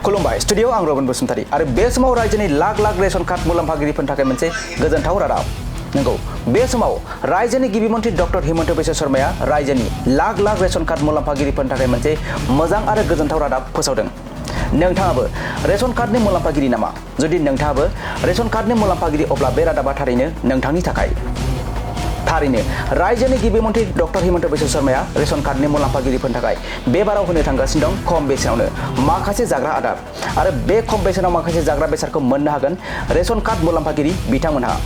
खुलुमबाय स्टुडियो आं रबिन बसुमतारी आरो बे समाव रायजोनि लाख लाख रेशन कार्ड मुलाम्फागिरिफोरनि थाखाय मोनसे गोजोनथाव रादाब। नंगौ, बे समाव रायजोनि गिबि मन्त्रि डक्टर हिमन्त बिश्व शर्माया रायजोनि लाख लाख रेशन कार्ड मुलाम्फागिरिफोरनि थाखाय मोनसे मोजां आरो गोजोनथाव रादाब फोसावदों। नोंथाङाबो रेशन कार्डनि मुलाम्फागिरि नामा? जुदि नोंथाङाबो रेशन कार्डनि मुलाम्फागिरि अब्ला बे रादाबा थारैनो नोंथांनि थाखाय। थारैनो रायजोनि गिबि मन्त्रि डक्टर हिमन्त बिश्व शर्माया रेशन कार्डनि मुलाम्फागिरिफोरनि थाखाय बे बाराव होनो थांगासिनो दं खम बेसेनावनो माखासे जाग्रा आदार आरो बे खम बेसेनाव माखासे जाग्रा बेसादखौ मोननो हागोन रेशन कार्ड मुलाम्फागिरि बिथांमोनहा।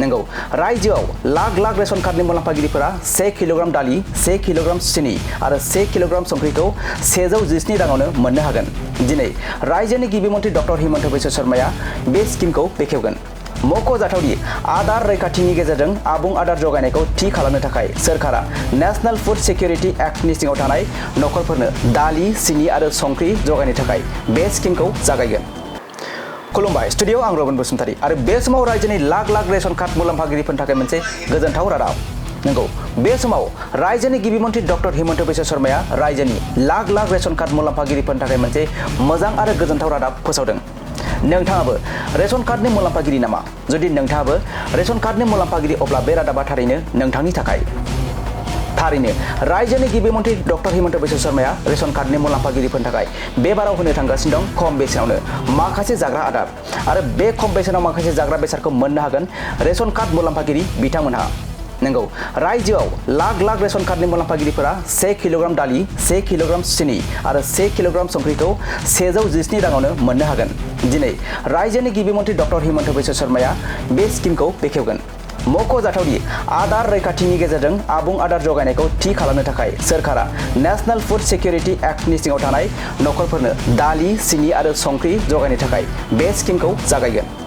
नंगौ, रायजोआव लाख लाख रेशन कार्डनि मुलाम्फागिरिफोरा 1 किल'ग्राम दालि, 1 किल'ग्राम सिनि आरो 1 किल'ग्राम संख्रिखौ 117 राङावनो मोननो हागोन। दिनै रायजोनि गिबि मन्त्रि डक्टर हिमन्त बिश्व शर्माया बे स्किमखौ बेखेवगोन। मख'जाथावदि आदार रैखाथिनि गेजेरजों आबुं आदार जगायनायखौ थि खालामनो थाखाय सोरखारा नेशनेल फुड सिकिउरिटि एक्टनि सिङाव थानाय नखरफोरनो दालि, सिनि आरो संख्रि जगायनो थाखाय बे स्किमखौ जागायगोन। खुलुमबाय स्टुडियो आं रबिन बसुमतारी आरो बे समाव रायजोनि लाख लाख रेशन कार्ड मुलाम्फागिरिफोरनि थाखाय मोनसे गोजोनथाव रादाब। नंगौ, बे समाव रायजोनि गिबि मन्त्रि डक्टर हिमन्त बिश्व शर्माया रायजोनि लाख लाख रेशन कार्ड मुलाम्फागिरिफोरनि थाखाय मोनसे मोजां आरो गोजोनथाव रादाब फोसावदों। नोंथाङाबो रेशन कार्डनि मुलाम्फागिरि नामा? जुदि नोंथाङाबो रेशन कार्डनि मुलाम्फागिरि अब्ला बे रादाबा थारैनो नोंथांनि थाखाय। थारैनो रायजोनि गिबि मन्त्रि डक्टर हिमन्त बिश्व शर्माया रेशन कार्डनि मुलाम्फागिरिफोरनि थाखाय बे बाराव होनो थांगासिनो दं खम बेसेनावनो माखासे जाग्रा आदार आरो बे खम बेसेनाव माखासे जाग्रा बेसादखौ मोननो हागोन रेशन कार्ड मुलाम्फागिरि बिथांमोनहा। नंगौ, रायजोआव लाख लाख रेशन कार्डनि मुलाम्फागिरिफोरा 1 किल'ग्राम दालि, 1 किल'ग्राम सिनि आरो 1 किल'ग्राम संख्रिखौ 117 राङावनो मोननो हागोन। दिनै रायजोनि गिबि मन्त्रि डक्टर हिमन्त बिश्व शर्माया बे स्किमखौ बेखेवगोन। मख'जाथावदि आदार रैखाथिनि गेजेरजों आबुं आदार जगायनायखौ थि खालामनो थाखाय सोरखारा नेशनेल फुड सिकिउरिटि एक्टनि सिङाव थानाय नखरफोरनो दालि, सिनि आरो संख्रि जगायनो थाखाय बे स्किमखौ जागायगोन।